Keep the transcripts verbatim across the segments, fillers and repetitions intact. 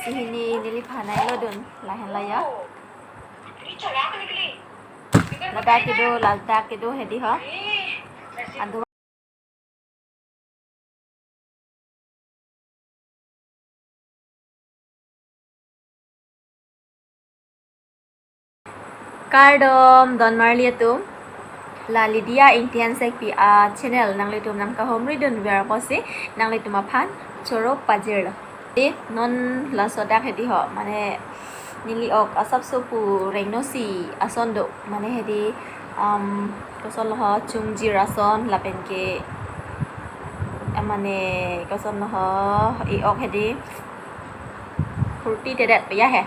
Hini neliphan ai lodun lahenlo ya. Ladak kedo, ladak kedo hedi ho. Adu Kardom don marli atum. La Lydia Ingti Hansekpi a channel nanglitum nangkahumri dunver apotsi nanglitum aphan choro pajirlo. Te non laso dak hedi ho, mane neli ok asapso pu rengno si ason do, mane hedi, um, kosonlo ho, chungjir ason lapen ke, eh, mane kosonlo ho, e-ok hedi phurti tedet pe ya he.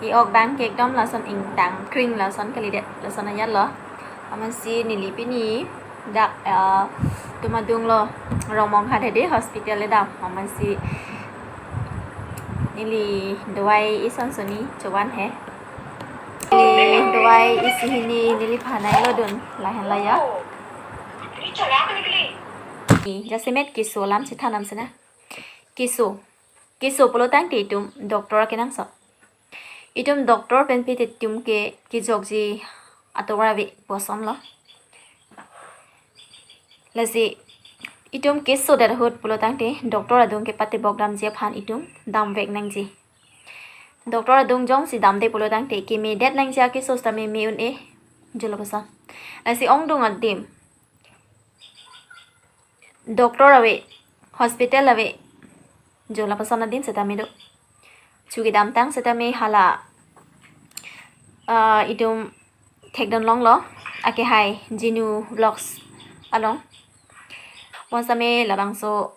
E-ok abang ke ekdom lason ingtang kring lason kalidet, lason ajat lo. Amatsi neli pini dak, eh, tum adunglo, Rongmonghat hedi hospital le dam. Amatsi neli dawai ison soni chovan he. Neli dawai isi hini neliphan ai lodun lahenlo ya. Jasemet keso alam chethan nam sena. Keso. Keso pulo tangte itum doctor kenangsot. Itum doctor pen pite itum ke kejokji atovar ave pu asonlo. Lasi itum keso det ahut pulo tangte doctor adung kepatebok damji aphan itum damvek nangji. Doctor adung jongsi damde pulo tangte keme det nangji akeso sitame me un-e, jo lapuson. Lasi ongdung adim doctor ave, hospital ave, jo lapuson adim sitame do. Chu kedamtang sitame hala, ah, itum thekdun longlo, akehai Jinu Vlogs along. Bonsitame labangso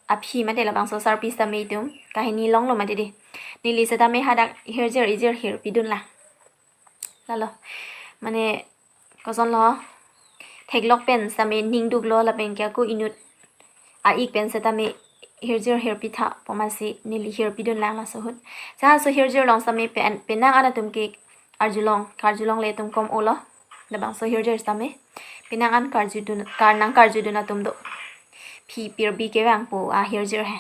aphi mate labangso sarpi sitame itum kahini longlo mati di. Neli sitame hadak hirjir ijir hirpidun lang. Lalo, mane kosonlo, theklok pen sitame ningduklo lapen ke ako inut a-ik pen sitame hirjir hirpitha pu amatsi neli hirpidun lang laso ahut. Sa laso hirjir along sitame pen, penang an atum ke arjulong, karjulongle atum kom olo. Labangso hirjir sitame penang an karjudun, kar nangkarjudun atum do. Phi pirbi kevang pu ahirjir he.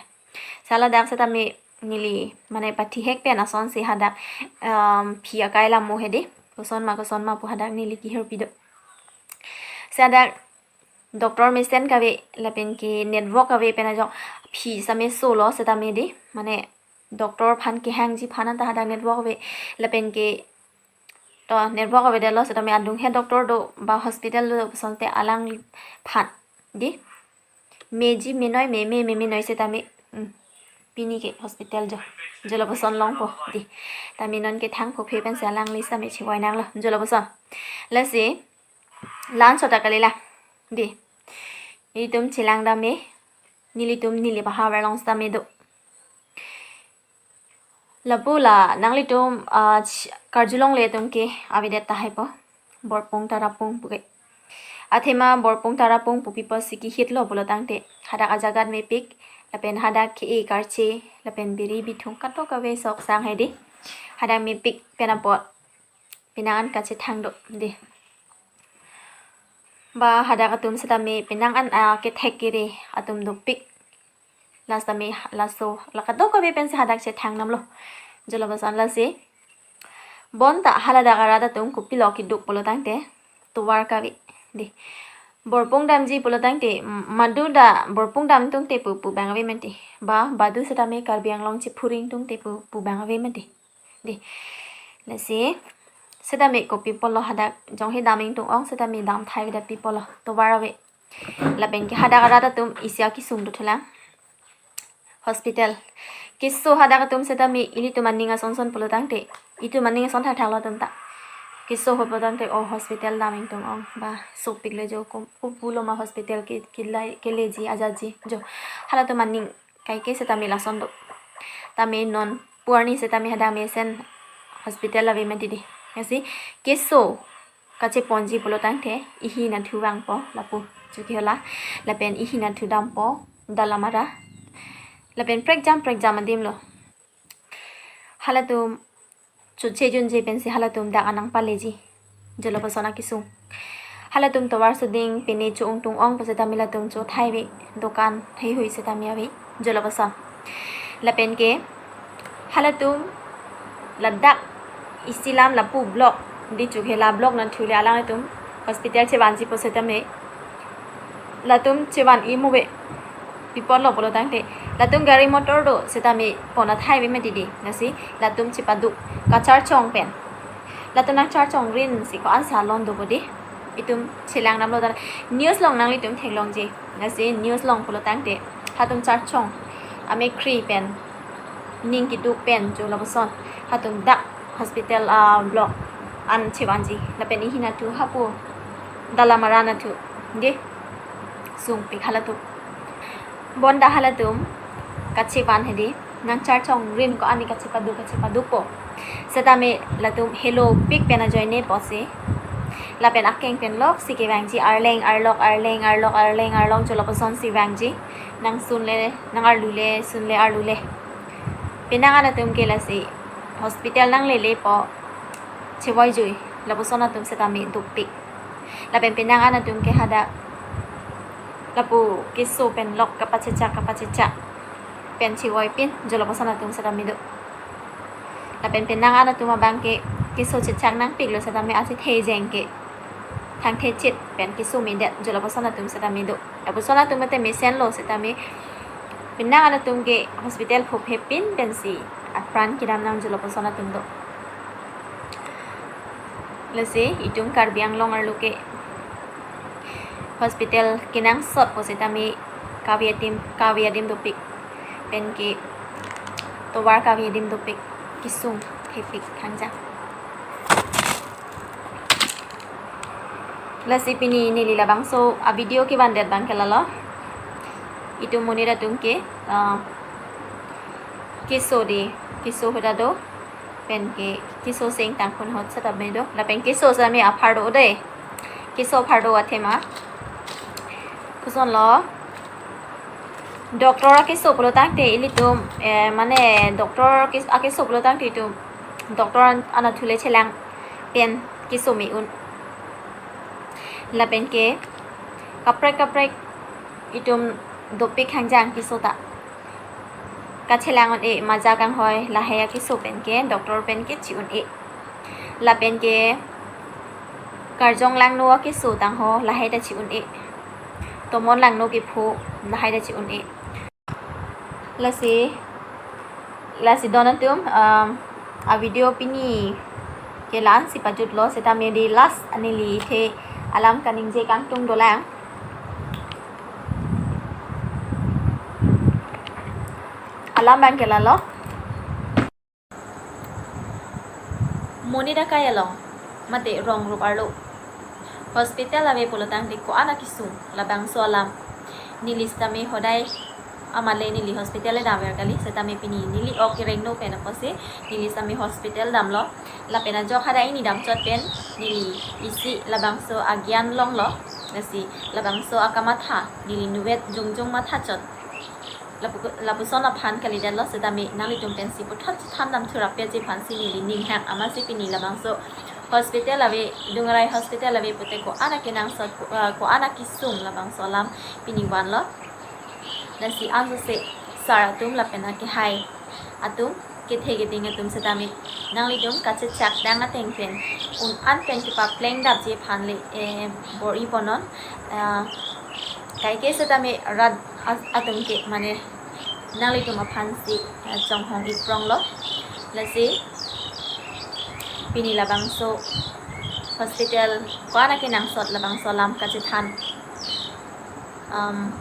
Sa ladak sitame neli mane pathihek pen asonsi hadak, um, phi akai lamo hedi. Koson ma koson ma pu hadak neli kehirpi do. Sa dak doctor mesen kave lapen ke network ave pen ajok phi sitame solo sitame di. Mane doctor aphan kehangji aphan anta hadak network ave lapen ke, to network avedetlo sitame adung he doctor do ba hospital do asonte alangphan di. Meji menoi, me me me menoi sitame, hmm, pini ke hospital jo, jo lapuson longpo di. Tame non ke thang phophe pensi alangli sitame chevoi nanglo, jo lapuson. Lasi la-anchot ta kalila di. Nelitum chelang dam me, nelitum neli bahavar along sitame do. Lapu la nanglitum, ah, ch-, karjulongle atum ke avedet tahai po. Borpung Tarapung pu ke. Athema Borpung Tarapung pupi apotsi kehitlo pulo tangte hadak ajagat mepik, lapen hadak ke-e karche, lapen biri bithung katok kave sok sang hedi. Hadak mepik pen apot penang an kachethang do di. Ba hadak atum sitame penang an, ah, kethek kere atum dopik. La sitame laso la kadokave pensi hadak chethang namlo. Jo lapuson lasi bonta haladak arat atum kopilo keduk pulo tangte tovar kave di. Borpung damji pulo tangte, mm, madu ta borpung dam tungte pu pu abang ave mati. Ba badu sitame Karbi Anglong chephuring tungte pu pu abang ave mati. Di. Lasi sitame kopi pulo hadak jongsi dam ingtung ong sitame dam thai avedet pi pulo, tovar ave. Lapen ke hadak arat atum isi akesung dothulang. Hospital. Keso hadak atum sitame ilitum aning ason son pulo tangte, itum aning ason thakthak lo atum ta. Keso ho pulo tangte, o hospital dam ingtung ong ba sopik le jo ko, ko pulo ma hospital ke, ke lai, keleji ajatji jo. Halatum aning kaike sitame lason do. Tame non pu arni sitame hadak mesen hospital ave mati di. Lasi keso kacheponji pulo tangte ihi nathu vangpo lapu, chuki hala, lapen ihi nathu dampo dalamara, lapen prekjam prekjam adim lo. Halatum chotche junje pensi halatum dak anang paleji. Jo lapuson akesung. Halatum tovar suding pine cho-ungtung ong pu sitame latum cho thai ave, dokan heihui sitame ave. Jo lapuson. Lapen ke Halatum ladak isi alam lapu block, di chuk hela block nangthu le alangtum hospital chevanji pu setame latum chevan-i muve. Pi apotlo pulo tangte latum gari motor do setame pon athai ave mati di. Lasi latum chepaduk kacharchong pen. Latum nangcharchong rin si ko-an salon do bodi. Itum chelang damlo ta news along nanglitum theklongji. Lasi news along pulo tangte hatum charchong amekkri pen ning keduk pen jo lapuson hatum dak hospital a block an chevanji. Lapen ihin athu hapu Dalamara athu de sungpik halatum. Bonta halatum kachevan hedi, nangcharchong rin ko-an ne kachepaduk kachepadukpo. Setame latum helopik pen ajoine pusi. Lapen akeng pen lok si kevangji, arleng arlok, arleng arlok, arleng arlok jo lapuson si vangji. Nangsun le, nangarlu le, sun le, arlu le. Penang an atum ke lasi hospital nanglelepo, chevoijui, lapuson atum setame dukpik. Lapen penang an atum ke hadak lapu keso pen lok kapachechak kapachechak pen chevoipin jo lapuson atum setame do. Lapen penang an atum abang ke keso chechak nangpiklo setame achethe jeng ke thangthechit pen keso medet jo lapuson atum setame do. Lapuson atum mate mesenlo setame penang an atum ke hospital phophe pin pensi apran kedam nang jo lapuson atum do. Lasi itum Karbi Anglong arlo ke hospital kenangsot pu setame kave adim, kave adim dopik, pen ke tovar kave adim dopik, kesung thepik khangjang. Lasi pini neli labangso a video kevandet abang ke lalo. Itum monit atum ke, ah, keso de, keso hoda do, pen ke keso seng tangkun hot setame do. Lapen keso setame aphar do de. Keso aphar do athema. Kosonlo? Doctor akeso pulo tangte ilitum, eh, mane doctor kes-, akeso pulo tangte itum doctor an, an athu le chelang pen keso me-un. Lapen ke kaprek kaprek itum dopik khangjang keso ta. Kachelang un-e, maja kanghoi lahai akeso pen ke doctor pen ke chi-un-e. Lapen ke karjong langno akeso tangho lahai ta chi-un-e. Tomon langno kepho lahai ta chi-un-e. Lasi, lasi don atum, um, a video pini ke la-an si pajutlo, setame di last aneli the alam kaningje kangtung dolang. Alam abang ke lalo. Monit akai along mate rong rup arlo hospital ave pulo tangte ko-an akesung, labangso alam neli setame hodai amale neli hospital le damver kali, setame pini neli ok kerengno pen apotsi neli setame hospital damlo. Lapen ajok hadak ini damchot pen neli isi labangso agyan longlo, lasi labangso akamatha neli nuvet jongjong mathachot. Lapu-, lapuson aphan kalidetlo setame nanglitum pensi puthot chethan dam thurap peji aphansi neli ning hang, amatsi pini labangso hospital ave, Dungarai hospital ave pute ko-an akenangsot, ko-, ah, ko-an akesung, labangso alam pini vanlo. Lasi ansose sar atum lapen akehai atum, kethe keding atum setame nanglitum kachechak dang ateng pen un-an pen kepapleng dapji aphan le, eh, bor-i ponnon, ah, kaike setame rat at-, atum ke mane nanglitum aphansi, eh, chonghong ipronglo. Lasi pini labangso hospital ko-an akenangsot labangso alam kachethan. Um,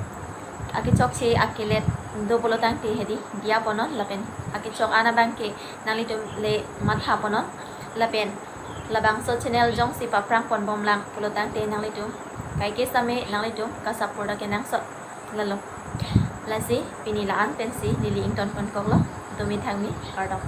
akechokche akelet do pulo tangte hedi diya ponnon, lapen akechok an abang ke nanglitum le matha ponnon, lapen labangso channel jongsi paphrang ponbomlang pulo tangte nanglitum kaike setame nanglitum ka-support akenangsot lalo. Lasi pini la-an pensi neli ington ponkoklo, tumi thangmi, kardom.